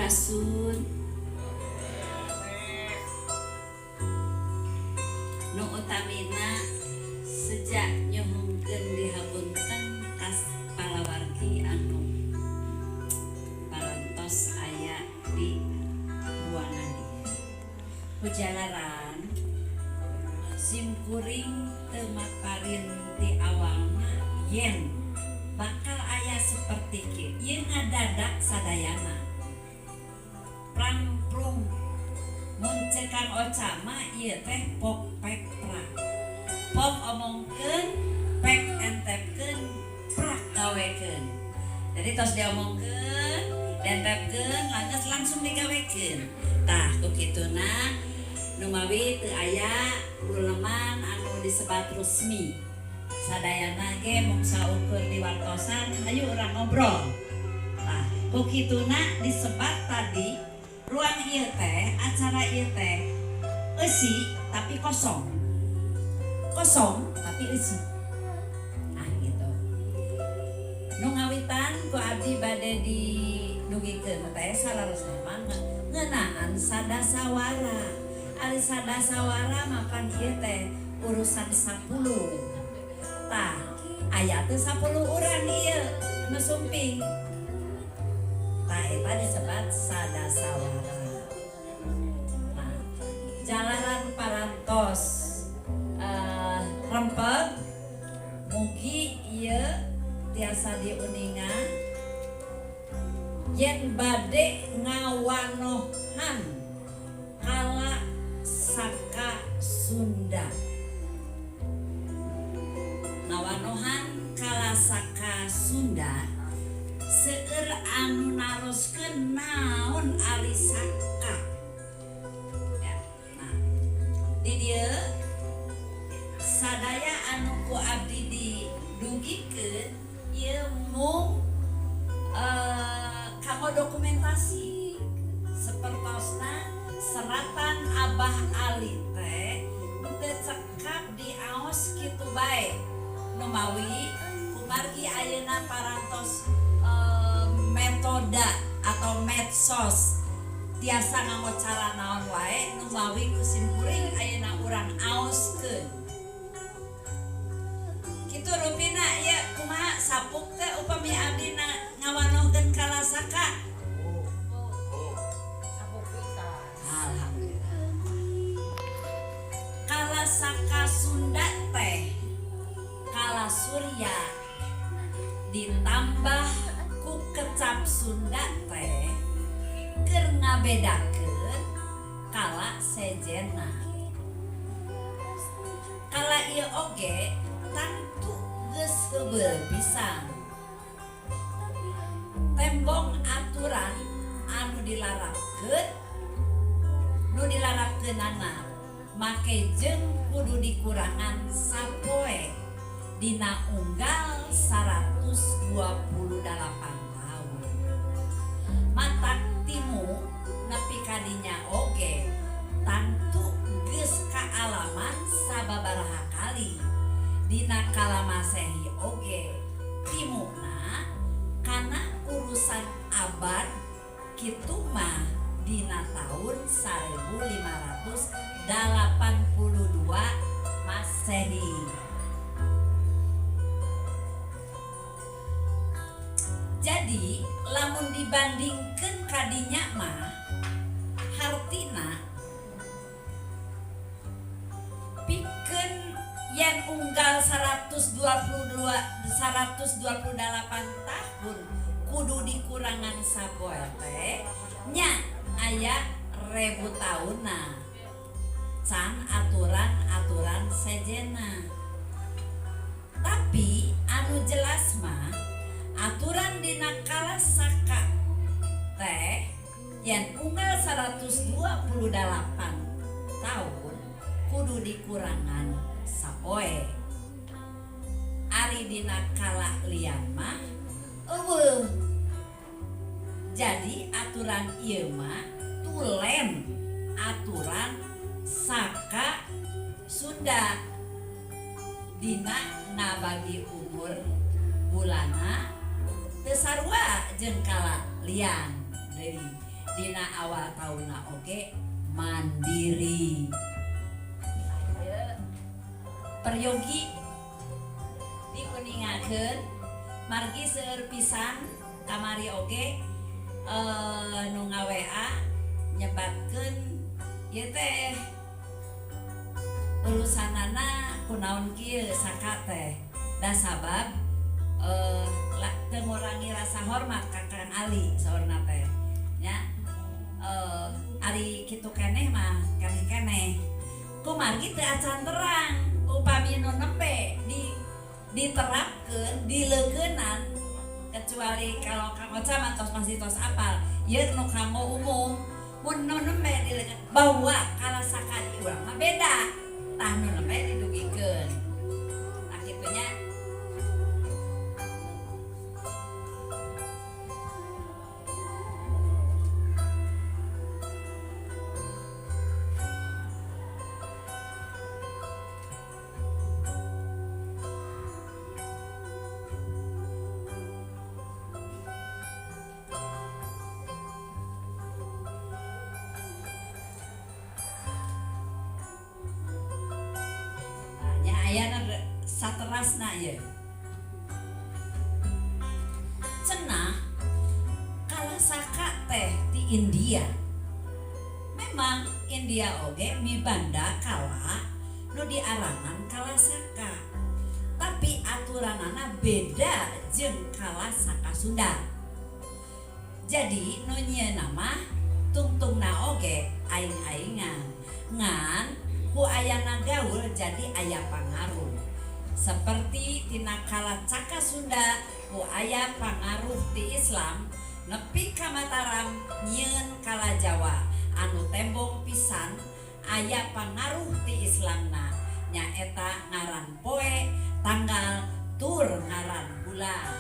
Sampurasun. Nu utamina sejak nyuhunkeun dihapunten kas palawargi anu parantos aya di ruangan ieu. Pujalaran sim kuring teu maparin ti awalna yen bakal aya seperti kieu. Ieu ngadadak sadayana. Prangprung mun ceuk Kang Oca mah ieu teh pok pek prak. Pok omongkeun, pek entepkeun, prak gawekeun. Jadi tos diomongkeun, dientepkeun, langgeus langsung digawekeun. Tah ku kituna numawi teu aya uleman anu disebat resmi. Sadayana ge mung saukur diwartosan, hayu urang ngobrol. Tah ku kituna disebat tadi ruang ieu teh, acara ieu teh eusi tapi kosong. Kosong tapi eusi. Nah gitu. Nu ngawitan ku abdi bade didugikeun teh saleresna mah ngeunaan sadasawara. Ari sadasawara mapan ieu teh urusan 10. Tah, aya teu 10 urang ieu nu sumping. Tah eta disebat sadasawara. Nah, jalaran parantos rempeg mugi ieu tiasa diuninga yen bade ngawanohan kala saka Sunda. Ngawanohan kala saka Sunda seueur anu naroskeun naon ari saka. Ya, nah, di dieu sadaya anu ku abdi didugikeun ieu mung kanggo dokumentasi sepertosna seratan Abah Ali teh teu cekap diaos kitu bae. Numawi kumargi ayeuna parantos metoda atau medsos tiasa nganggo cara naon wae, numawi ku simkuring ayeuna urang aoskeun. Kitu rupina ieu kumaha sapuk teh upami abdi ngawanohkeun kalasaka? Sapuk pisan. Alhamdulillah. Kalasaka Sunda teh kala Surya ditambah ku kecap Sunda teh keur ngabedakeun kala sejenna. Kala ieu oge tangtu geus heubeul pisan. Tembong aturan anu dilarapkeun nu dilarapkeunana make jeung kudu dikurangan sapoe dina unggal 128 tahun. Matak timu nepi ka dinya oge tangtu geus kaalaman sababaraha kali. Dina kala Masehi oge timuna kana urusan abad kitu mah dina tahun 1582 Masehi. Jadi lamun dibandingkeun kadinya mah hartina pikeun yen unggal 128 tahun kudu dikurangan sapoe teh nya aya ribu taunna can aturan-aturan sejena. Tapi anu jelas mah aturan dina kala saka teh yen unggal 128 tahun kudu dikurangan sapoe. Ari dina kala lian mah eueuh. Jadi aturan ieu mah tulen aturan saka Sunda dina ngabagi umur bulana teu sarua jeung kala lian deui. Dina awal taunna oge mandiri. Peryogi diuningakeun margi seueur pisan kamari oge nu nga-WA nyebatkeun ieu teh urusanana kunaon kieu Saka teh da sabab teu ngurangi rasa hormat ka Kang Ali saurna teh nya ari kitu keneh mah keneh-keneh kumargi teu acan terang upami nu nembe diterapkeun dileukeunan kecuali kalau Kang Oca mah tos masih tos apal ieu nu kanggo umum mun nu nembe dileukeun bahwa kala Saka di urang mah beda tah nu nembe didugikeun tah kitu nya. Ayana saterasna ieu. Cenah kala Saka teh di India. Memang India oge mibanda kala nu diarangan kala Saka. Tapi aturanana beda jeung kala Saka Sunda. Jadi nu nyieuna mah tungtungna oge aing-aingan. Ngan ku ayana gaul jadi aya pangaruh. Seperti tina kala Caka Sunda ku aya pangaruh ti Islam nepi ka Mataram nyieun kala Jawa anu tembong pisan aya pangaruh ti Islamna nyaeta ngaran poe, tanggal, tur ngaran bulan.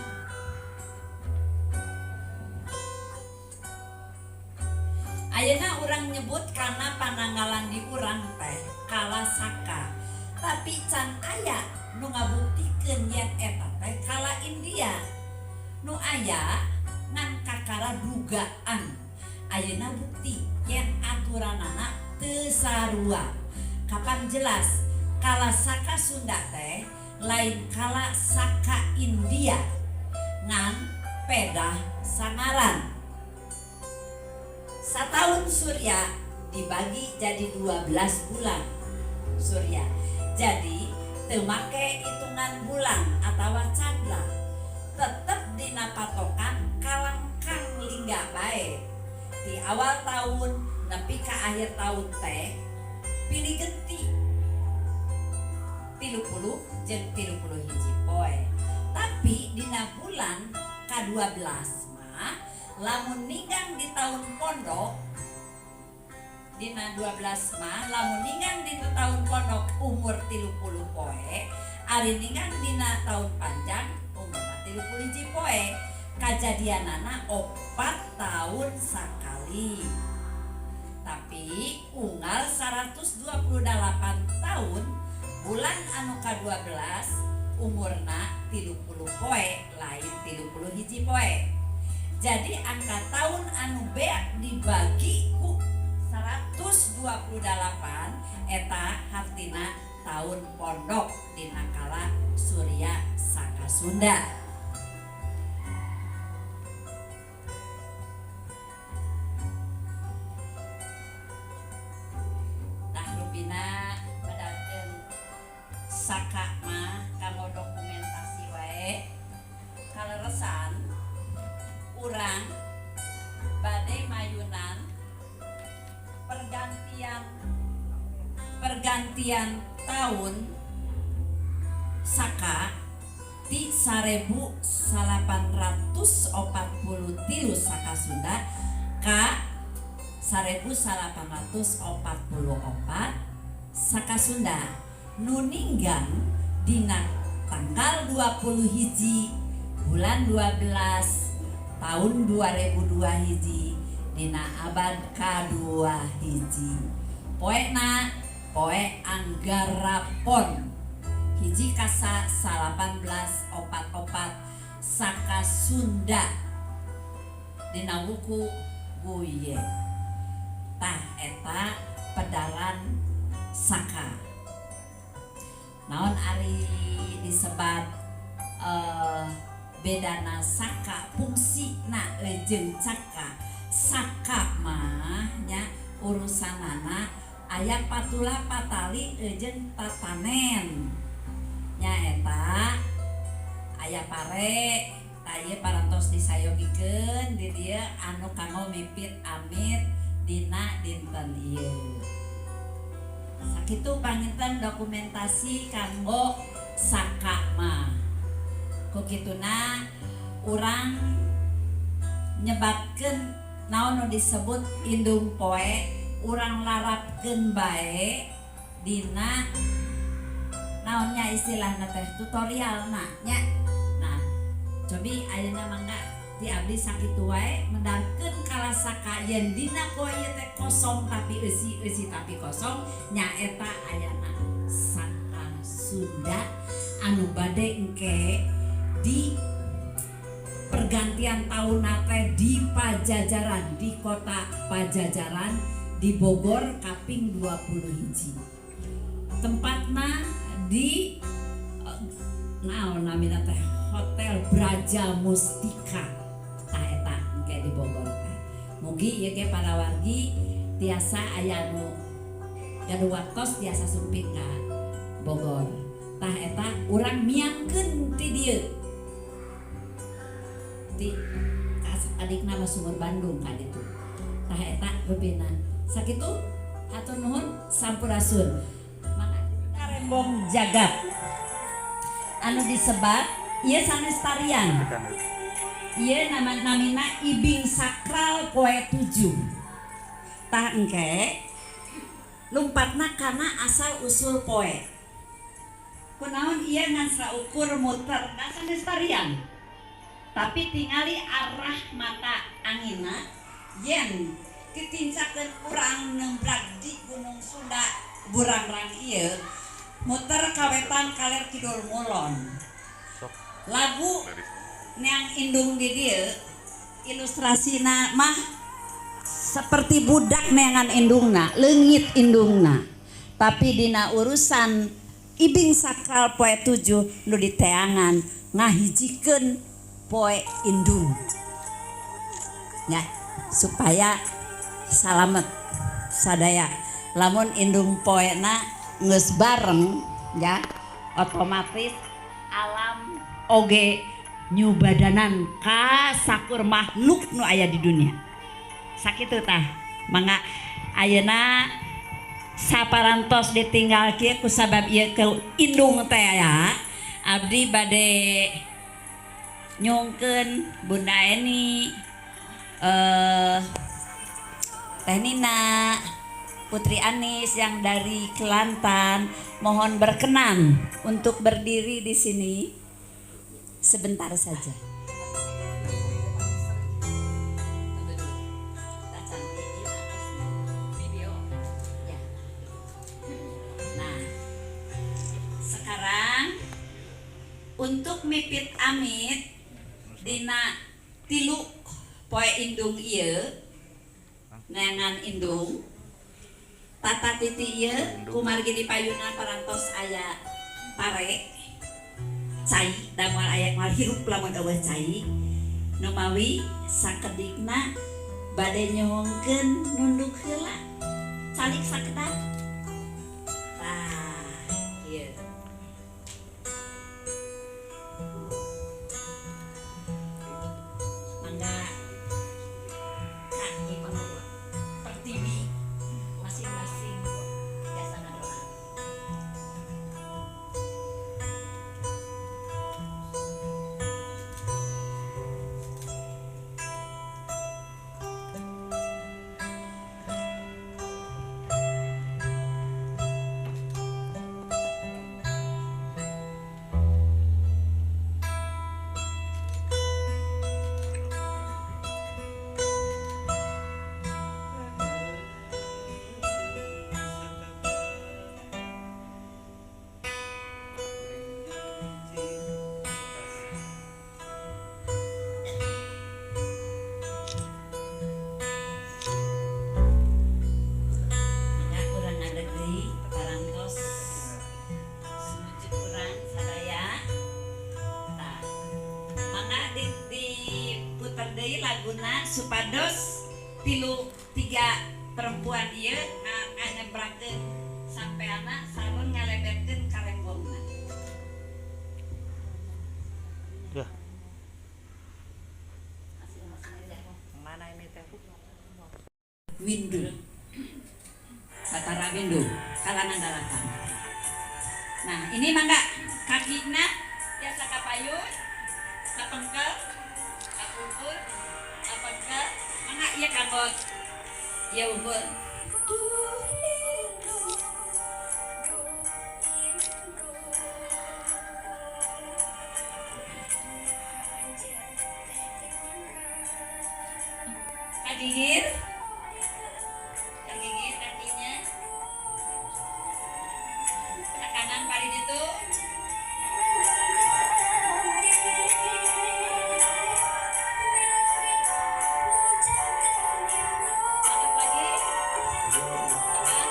Ayeuna urang nyebut kana pananggalan di urang teh kala Saka. Tapi can aya nu ngabuktikeun yen eta teh kala India. Nu aya ngan kakara dugaan. Ayeuna bukti yen aturanana teu sarua. Kapan jelas kala Saka Sunda teh lain kala Saka India ngan pedah sangaran. Satahun surya dibagi jadi 12 bulan surya. Jadi teu make hitungan bulan atawa candra. Tetep dina patokan kalangkang lingga bae. Di awal tahun nepi ka akhir tahun teh pilih genti 30 jeung 31 poe. Tapi dina bulan ka-12 mah lamun ninggang di tahun pondok dina 12 mah lamun ninggang dina tahun pondok umur 30 poe, ari ninggang dina tahun panjang umur 31 poe. Kajadianana 4 tahun sakali. Tapi unggal 128 tahun bulan anu ka-12 umurna 30 poe lain 31 poe. Jadi angka tahun anu beak dibagi ku 128 eta hartina tahun pondok dina kala Surya Saka Sunda. Tah rupina medalkeun Saka mah kanggo dokumentasi wae. Kaleresan urang bade mayunan pergantian tahun Saka ti 1843 Saka Sunda ka 1844 Saka Sunda nu ninggang dina tanggal 21 bulan 12 tahun 2002 hiji dina abad ka-2 hiji. Poena poe Anggarapon hiji kasa 1844 Saka Sunda dina wuku Guye. Tah eta pedaran Saka. Naon ari disebat bedana Saka fungsina jeung Caka. Saka mah nya urusanana aya patula patali jeung tatanen. Nya eta aya pare tah ieu parantos disayogikeun di dieu anu kanggo mipit amit dina dinten ieu. Sakitu panginten dokumentasi kanggo Saka mah. Ku kituna urang nyebatkeun naon nu disebut indung poe, urang larapkeun bae dina naonnya istilahna teh tutorialna nya. Nah, cobi ayeuna mangga ti abdi sakitu wae medalkeun kalasaka yen dina poe ieu teh kosong tapi eusi, eusi tapi kosong nyaeta ayana Saka Sunda anu bade engke di pergantian tahun teh di Pajajaran, di kota Pajajaran di Bogor kaping 21. Tempatna di naon namina teh Hotel Braja Mustika. Tah eta engke di Bogor teh. Mugi ieu ge para wargi tiasa aya nu gaduh waktos tiasa sumping ka Bogor. Tah eta urang miangkeun ti dieu. Ti adikna mah Sumur Bandung ka ditu. Tah eta rupina. Sakitu hatur nuhun sampurasun. Mangga karembong jagat anu disebat ieu sanes tarian. Ieu nama namina ibing sakral poe 7. Tah engke lumpatna kana asal usul poe. Kunaon ieu ngan saukur muter da sanes tarian. Tapi tingali arah mata anginna yen kitincakeun urang nembrak di Gunung Sunda burangrang ieu muter kawetan kaler kidul ngulon. Lagu neang indung di dieu ilustrasina mah seperti budak neangan indungna, leungit indungna. Tapi dina urusan ibing sakral poe 7 nu diteangan ngahijikeun poe indung. Ya, supaya salamet sadaya. Lamun indung poena geus bareng ya, otomatis alam oge nyubadanan ka sakur makhluk nu aya di dunia. Sakitu tah. Mangga ayeuna saparantos ditinggal kieu kusabab ieu ke indung teh ya. Abdi bade nyungkeun Bunda Eni, Teh Nina, Putri Anis yang dari Kelantan, mohon berkenan untuk berdiri di sini sebentar saja. Nah, sekarang untuk mipit amit dina tilu poe indung ieu neangan indung tata titi ieu kumargi di payuna parantos aya pare cai da moal aya moal hirup lamun eueuh cai numawi sakedikna bade nyuhunkeun nunduk heula calik sakedap tah ieu. Mangga Kak Ibu Pertiwi masing-masing biasa ngadoa. Diputer deui laguna supados tilu tiga perempuan ieu nganyebrakeun sampeana sareng ngalebetkeun karenggongna. Ya. Mana ini teh? Windu. Batara Windu, kalangan daratan. Nah, ini mangga kakina tiasa kapayun, kapengkel, kapungkur, kapengkel, mangga ieu kanggo ieu unggul. Kagigir. Kagigir kakinya. Ke kanan paling itu. Angkat lagi. Depan.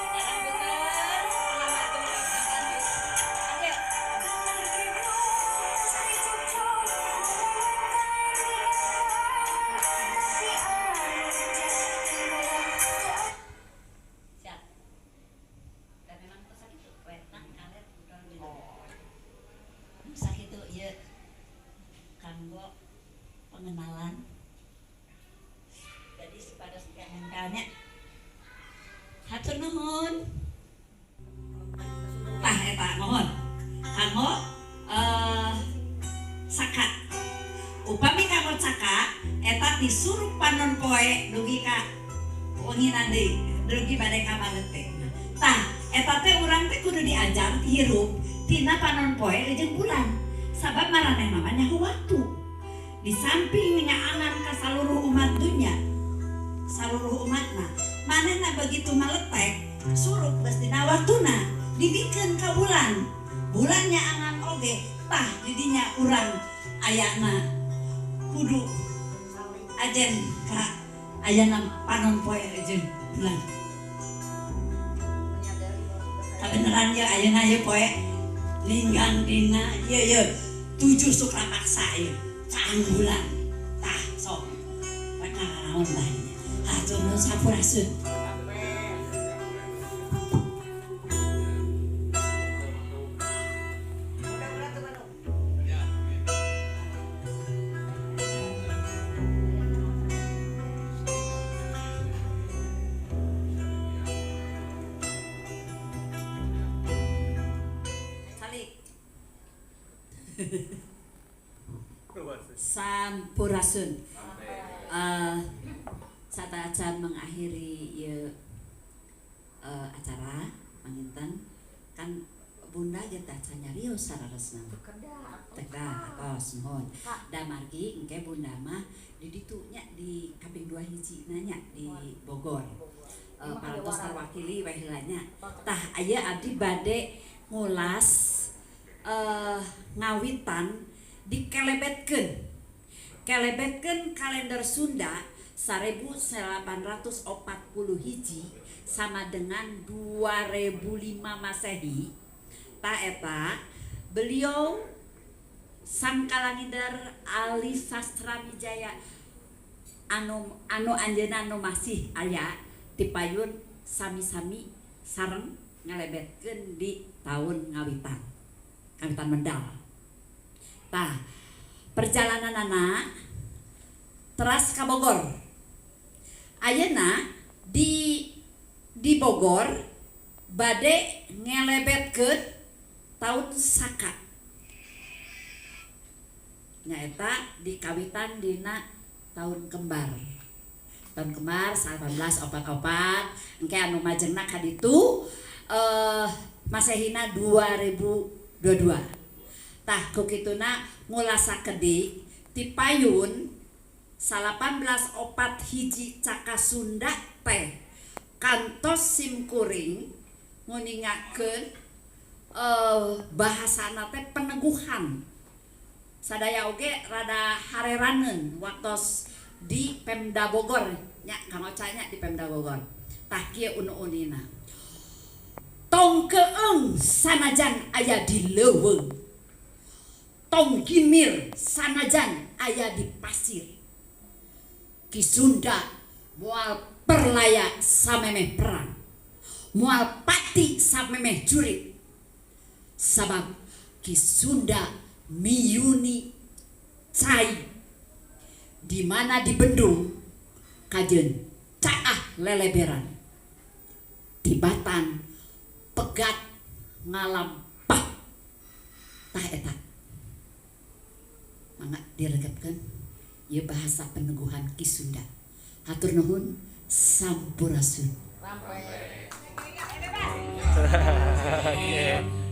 Jalan putar. Setelah lanjut. Ayo. Siap. Dan memang tuh sakitu wetan kaler kulon gitu. Sakitu ieu kanggo pengenalan. Jadi supados nempelnya. Hatur nuhun. Tah eta mohon. Kanggo saka. Upami kanggo caka eta disuruh panon poe dugi ka wenginan deui, dugi bade ka maletik. Tah, eta teh urang teh kudu diajar hirup tina panon poe jeung bulan. Sabab maranehna mah nyaho waktu. Di samping nyaangan ka saluruh umat dunya, saluruh umatna, manehna begitu maletek, surup geus dina waktuna, dibikeun ka bulan. Bulan nyaangan oge, tah didinya urang ayana kudu ajen ka ayana panon poe jeung bulan. Kabeneran ye ayeuna ye poe ninggang dina ieu ye 7 sukra paksa ieu caang bulan. Tah sok rek ngaraon tah ieu. Hatur nuhun, sampurasun. Udah berapa tuh, Manu? Salik. Sampurasun. Sateuacan mengakhiri ieu acara panginten kan Bunda ge teh can nyarios sararesna. Teh atos nuhun. Da margi engke Bunda mah di ditu nya di kaping 2 hiji nanya di Bogor. Parantos terwakili we heula nya. Tah aya abdi bade ngulas ngawitan dikelebetkeun. Kelebetkeun kalender Sunda 1841 sama dengan 2005 Masehi. Ta eta beliau Sang Kalangider Ali Sastra Wijaya anu anu anjeunna anu masih aya tipayun sami-sami sareng ngalebetkeun di tahun ngawitan. Ngawitan medal. Tah, perjalanan anak teras ka Bogor. Ayeuna di Bogor bade ngelebetkeun tahun Saka. Nyaeta dikawitan dina tahun kembar. Tahun kembar 1844 engke anu majengna ka ditu Masehina 2022. Tah ku kituna ngulas sakedik tipayun 1841 Caka Sunda teh kantos simkuring nguningakeun bahasana teh peneguhan. Sadaya oge rada hareraneun waktos di Pemda Bogor nya, Kang Oca nya, di Pemda Bogor. Tah, kieu unu-unina: Tong keeng sanajan aya di leuweung, tong gimir sanajan aya di pasir, Ki Sunda moal perlaya samemeh perang, moal pati samemeh jurit, sabab Ki Sunda miyuni cai di mana dibendung kajeun caah leleberan, tibatan pegat ngalampah. Tah, eta mangga diregepkeun ieu bahasa peneguhan Ki Sunda. Hatur nuhun, sampurasun. Oke.